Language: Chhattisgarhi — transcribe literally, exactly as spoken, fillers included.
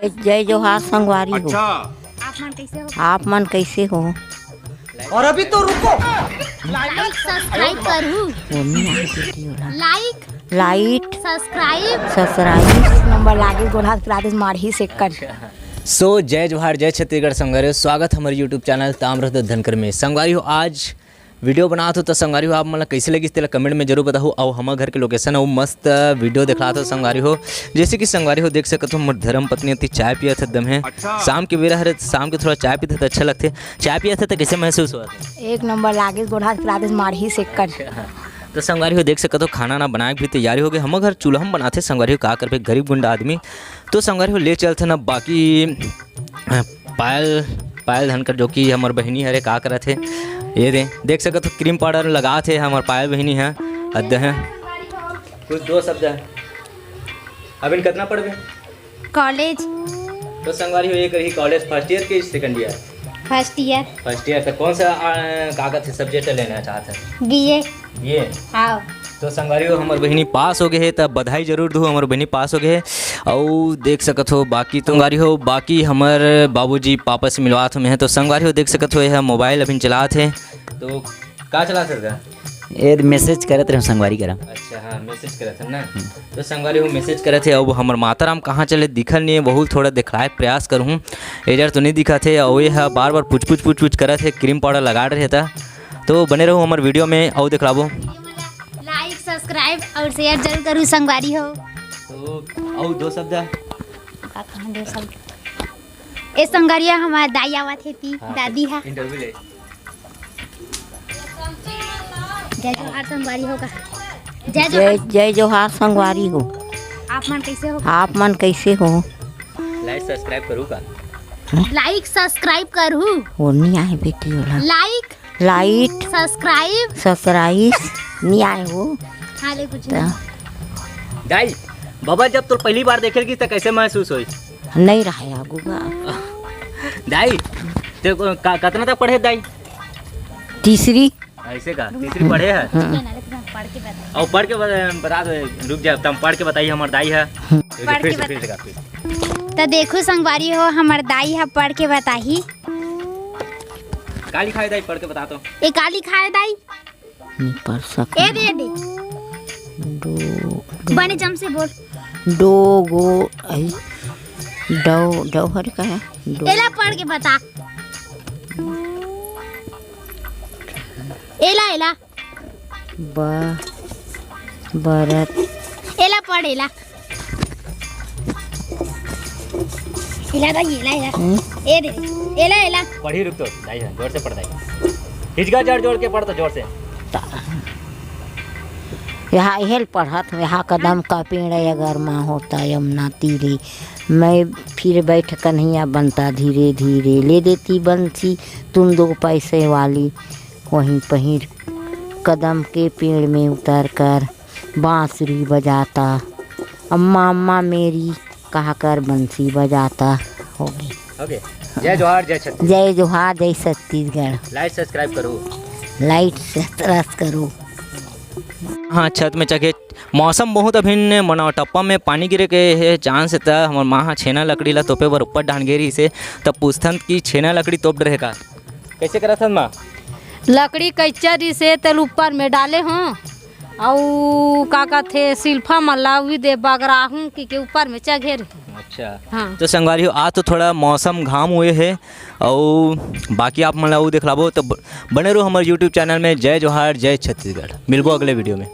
जय जोहार संगवारी हो। अच्छा। आप मन कैसे हो? आप मन कैसे हो? और अभी तो रुको। लाइक सब्सक्राइब करहू। वो नहीं आए वीडियो ला। लाइक लाइट सब्सक्राइब। ससुराइस। नंबर लागे गोढ़ा राजेश मारही सेकर। सो जय जोहार, जय छत्तीसगढ़ संगवारी हो, स्वागत हमर YouTube चैनल ताम्रध्वज धनकर में। संगवारी हो, आज वीडियो बनात हो तो संगवारी हो, आप मन ला कैसे लगिस तेला कमेंट में जरूर बताहू। अउ हमर घर के लोकेशन अउ मस्त वीडियो दिखलात हो संगवारी हो। जैसे कि संगवारी हो देख सकत हो, मोर धर्म पत्नी अति चाय पियत हे एकदम हे। अच्छा। शाम के बेरा हरे, शाम के थोड़ा चाय पीते तो अच्छा लगथे। चाय पियत हे तो कैसे महसूस होवत हे? एक नंबर लागे गोढ़ा राजेश मारही सेकर। तो संगवारी हो देख सकत हो, खाना ना बनाए के भी तैयारी हो गई। हमर घर चूल्हा में बनाथे संगवारी हो, का करबे गरीब गुंडा आदमी। तो संगवारी हो ले चलथे ना बाकी पायल, पायल धनकर जो कि हमर बहिनी हरे का करत हे, ये दे देख सकत हो क्रीम पाउडर लगात हे हमर पायल बहिनी ह। अद्दे हे कुछ दो शब्द हे। अभी कतना पढ़बे? कॉलेज। तो संगवारी हो ये करी कॉलेज फर्स्ट ईयर के second year? First year. First year. तो कौन सा आ, का कहत हे सब्जेक्ट लेना चाहत हे? बीए। बीए। हाँ। तो संगवारी हो हमर बहिनी पास हो गए हे, तब बधाई जरूर दू, हमर बहिनी पास हो गए हे। अउ देख सकत हो बाकी तो संगवारी हो, बाकी हमर बाबूजी पापा से मिलवात हो मैं, तो संगवारी हो देख सकत हो ये मोबाइल अभी चलात हे। तो का चलात हे? ये मैसेज करत रहे संगवारी करा। अच्छा, हाँ, मैसेज करत हे ना। तो संगवारी हो मैसेज करत हे। अब हमर माताराम कहाँ चले दिखल नहीं है, बहुत थोड़ा दिखलाए के प्रयास करहूँ। एजर तो नहीं दिखत हे, अउ ये ह बार बार पुछ पुछ पुछ पुछ करत हे, क्रीम पाउडर लगा रहे था। तो बने रहो हमर वीडियो में, अउ दिखलाबो। लाइक सब्सक्राइब और शेयर जरूर करू संगवारी हो। तो अउ दो शब्द। का कहूँ दो शब्द? ए संगवारी हो, हमार दाई आवत हे ती, हाँ, दादी हा। इंटरव्यू ले। जय जोहार संगवारी हो का। जय जय जोहार। जय जोहार संगवारी हो। आप मन कैसे हो? आप मन कैसे हो? लाइक सब्सक्राइब करू का? लाइक सब्सक्राइब करहू। वो नहीं आए बेटी वाला। लाइक लाइट सब्सक्राइब। ससुराइस नहीं आए हो। हाँ, ले कुछ त- नहीं। दाई, बाबा जब तोर पहली बार देखे लगी त कैसे महसूस होई? नहीं रहे आगू बा। दाई, ते को-, का, कतना तक पढ़े दाई? तीसरी। ऐसे का? तीसरी पढ़े है? हाँ। पढ़ के बता। और पढ़ के बता, बता दो, रुक जा, तुम पढ़ के बताइए, हमार दाई है। पढ़ के फिर से, बता। फिर से का, फिर। तो देखो संगवारी हो, हमार दाई है, पढ़ के बताही। का लिखा है दाई, पढ़ के बता तो। ए, का लिखा है दाई? नहीं पढ़ सकते। ए दे दे। दो, दो। बने जम से बोल। दो गो, आई, दो, दो हर का है? दो। एला पढ़ के बता। एला, एला। ब-, बरत। एला पढ़, एला। एला दाई, एला, एला। हम्म। ए दे, एला, एला। पढ़ी रुक तो, दाई है, जोर से पढ़ दाई। हिचका जोर, जोर के पढ़ तो जोर से। ता-, यहाँ हेल पढ़त हूँ, यहाँ कदम का पेड़ है अगर माँ होता यमुना तीरे, मैं फिर बैठ कन्हैया बनता धीरे धीरे, ले देती बंसी तुम दो पैसे वाली, वहीं पहिर कदम के पेड़ में उतर कर बांसुरी बजाता, अम्मा अम्मा मेरी कहकर बंसी बजाता। हो गई। ओके। जय जोहार, जय छत्तीसगढ़। जय जोहार, जय छत्तीसगढ़। लाइक सब्सक्राइब करो। लाइक सब्सक्राइब करो। हाँ, छत में चघे। मौसम बहुत अभिन्न मना टप्पा में पानी गिरे के हे चांस हे, त हमर माँ ह छेना लकड़ी ला तोपे बर ऊपर डाहन गे रहिस हे, त पूछथन कि छेना लकड़ी तोप डरे का? कैसे करत हन माँ? लकड़ी कच्चा रिहिस हे, तेल ऊपर में डाले हों, अउ का कथे, सिल्फा मन ला उही दे बगराहूँ कि के ऊपर में चघे रहे। अच्छा। हाँ। तो संगवारी हो, आज तो थोड़ा मौसम घाम हुए हे, अउ बाकी आप मन ला अउ दिखलाबो, तो ब-, बने रहो हमर YouTube चैनल में। जय जोहार, जय छत्तीसगढ़, मिलबो अगले वीडियो में।